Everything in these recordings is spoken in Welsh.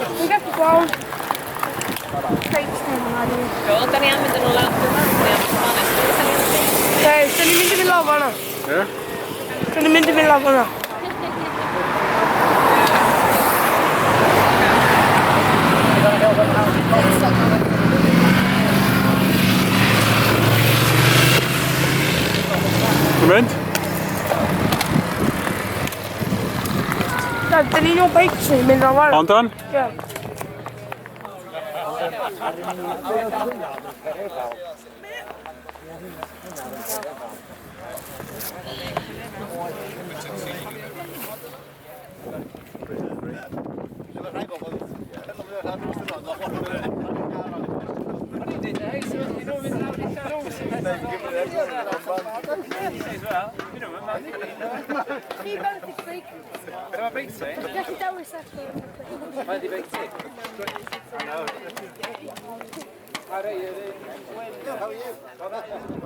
Dwi'n gallu gweld beics ni yma ni. Do, da ni am mynd yn ôl lawr ffordd yma. Da ni am mynd yn ôl Ie, da ni'n mynd i fynd lawr fan'na. Ie? Da ni'n mynd i fynd lawr fan'na. Ti'n mynd? Dad, da ni'n ôl beics ni'n mynd lawr fan'na. Ond dan? Ie. Ni benthyg beic. Dyma beic ti? Gallu dewis allan. Mae'n di beic ti?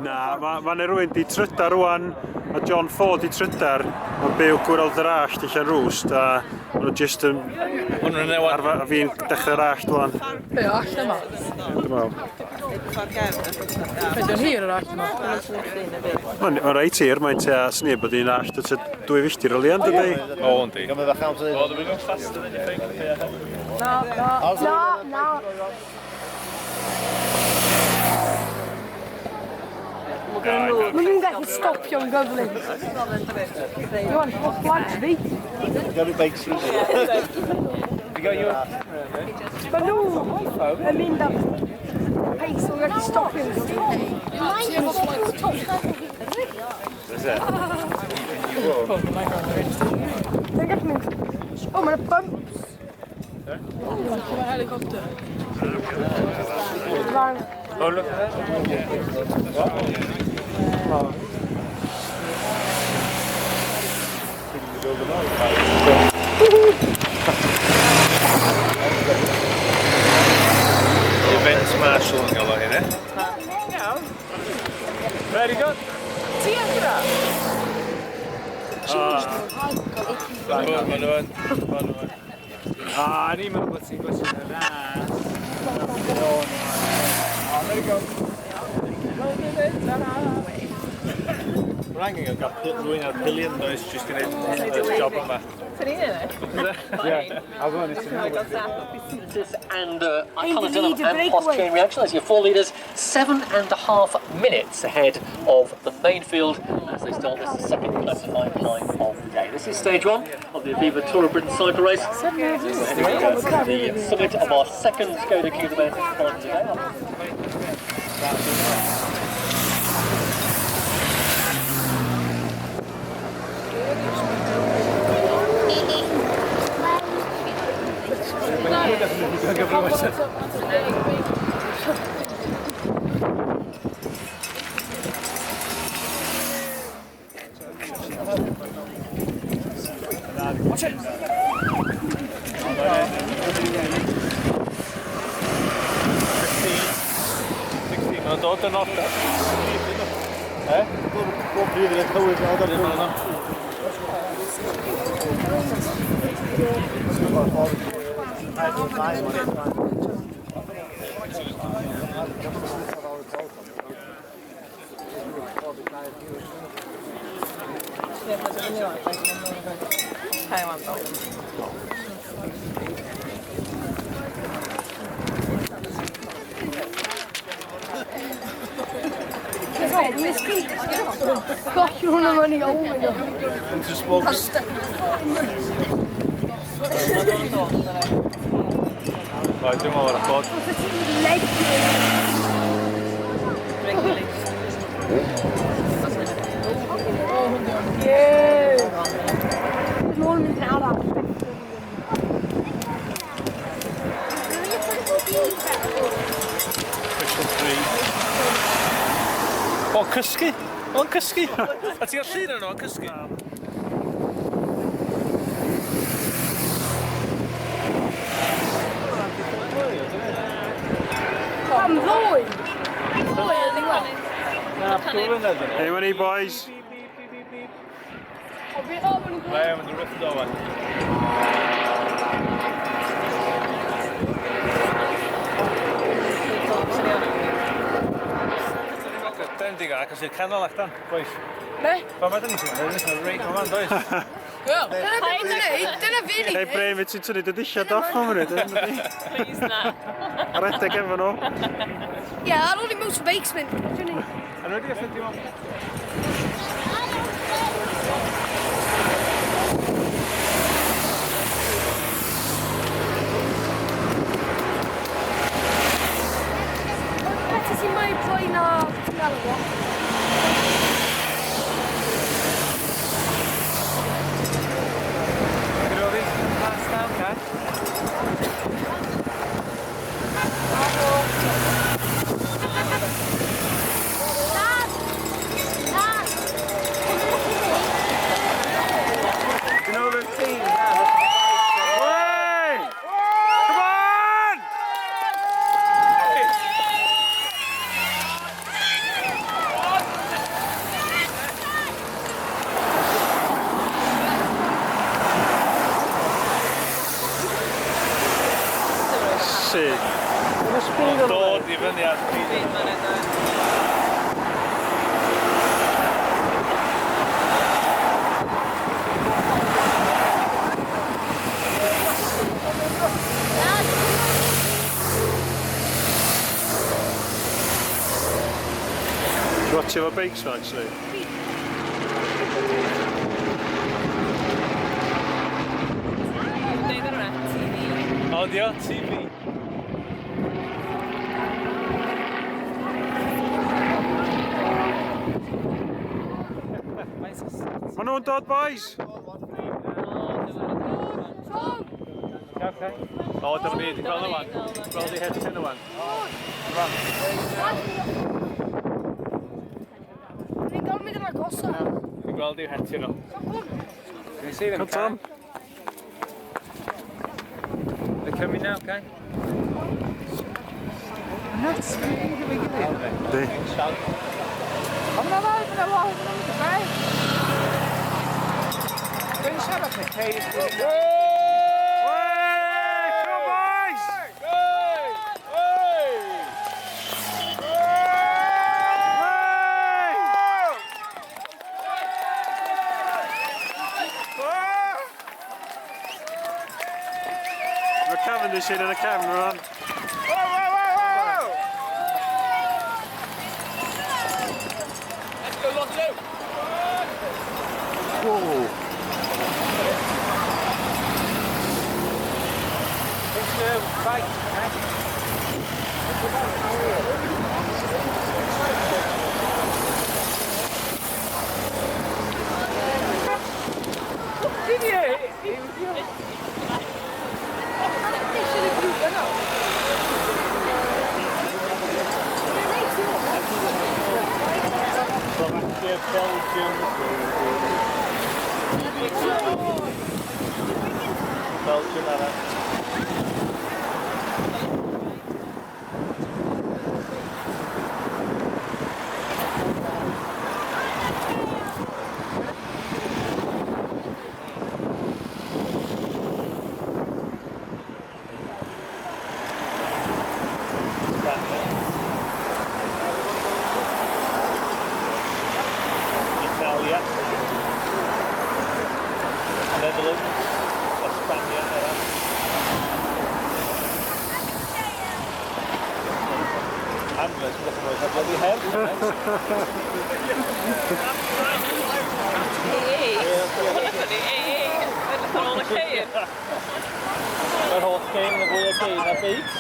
Na, mae ma 'na rywun 'di trydar rwan, mae John Ford 'di trydar, mae'n byw gwrol dy allt i Llanrwst a ma' nhw jyst yn Hwn yn newid. arfer a fi'n dechrau'r allt rwan. Be o allt yma? Dwi'n meddwl. Be di'n hir yr allt yma? Mae'n ma reit hir, mae'n tua, swn i'n bod hi'n allt o tua 2 filltir o lian, dydy? O, yndi. Na, na. Maen nhw'n gallu stopio'n gyflym. Iwan, hoff plant fi. Maen nhw yn mynd am pace o'n gallu stopio'n gyflym. Mae'n gallu mynd... O, mae'n bumps. Mae helicopter. Fan. Event Marshal yn gael o hyn, e? Very good. Ti yn gyda? Ma'n nhw'n. Ma'n nhw'n. A, ni'n meddwl bod ti'n gwestiwn y ras. O, there you go. Mae'n angen gael rhywun ar pillion does, jyst i wneud y job yma. And Hey, Icon the leader and Post breakaway. Chain Reaction as your four leaders, 7.5 minutes ahead of the main field as they start this second classified climb of the day. This is stage one of the Aviva Tour of Britain cycle race. We're heading towards the summit of our second Skoda King of the Mountains climb today. Mae'n dod yn order. Nes ti golli hwnna mewn i olwyn o. Right, dwi'n meddwl ar y pod. Os ti'n leg. Ie. Mae'n mynd yn araf. Official 3. O, cysgu! O'n cysgu! A ti'n gael llun yno o'n cysgu? Pam ddwy? Ddwy oedd i weld. Anyone ni, boys? O, fi- o, ma' nhw'n Ie, mae'n rhywbeth yn dod. Den digon, acos i'r canol allan, boys. Be? Fa ma dyn ni sy'n mynd, reit fa ma'n does. Dyna be fi'n neud, dyna fi ni. Hei Bryn, fe ti'n tynnu dy dillad off am hynny? Please na. A redeg efo nhw. Ie, ar ôl i motorbikes mynd. A nhw wedi gallu dim ond... Beth sy'n mai ploi na ti'n galw fo? Pass down, Kai. Dad! Dad! You know the team has Hey! Come on! Si. Dod i fyny ar Byd ma'n edrych. Watch efo beics ma, actually. Deud ar hwnna, TV. O, dio, TV. Ma nhw'n dod, boys! Tom! O, dyma ni, di gweld nhw wan. Gweld i het nhw wan. Ni'n gael mynd yn agosa. Dwi'n gweld i'w het nhw. Can you see them, Come, Tom. They're coming now, Kai. Nuts, Di. Dwi'n siarad na ceir. Hey! Come on, boys! Hey! Hey! Hey! Mae Cavendish yn y cefn rwan. Let's go, Lotto! Whoa. It's the bike, eh? Did you? Eisiau y grŵp yna. Slovakia, Belgium. Belgium arall. Spania. Italia. Netherlands. Espania arall. Ambulance, we've got some noise. Bloody hell. Ei, ei. Ei, ei. Edrych ar ôl y ceir. Mae'r holl game yn fwy o geir na beics.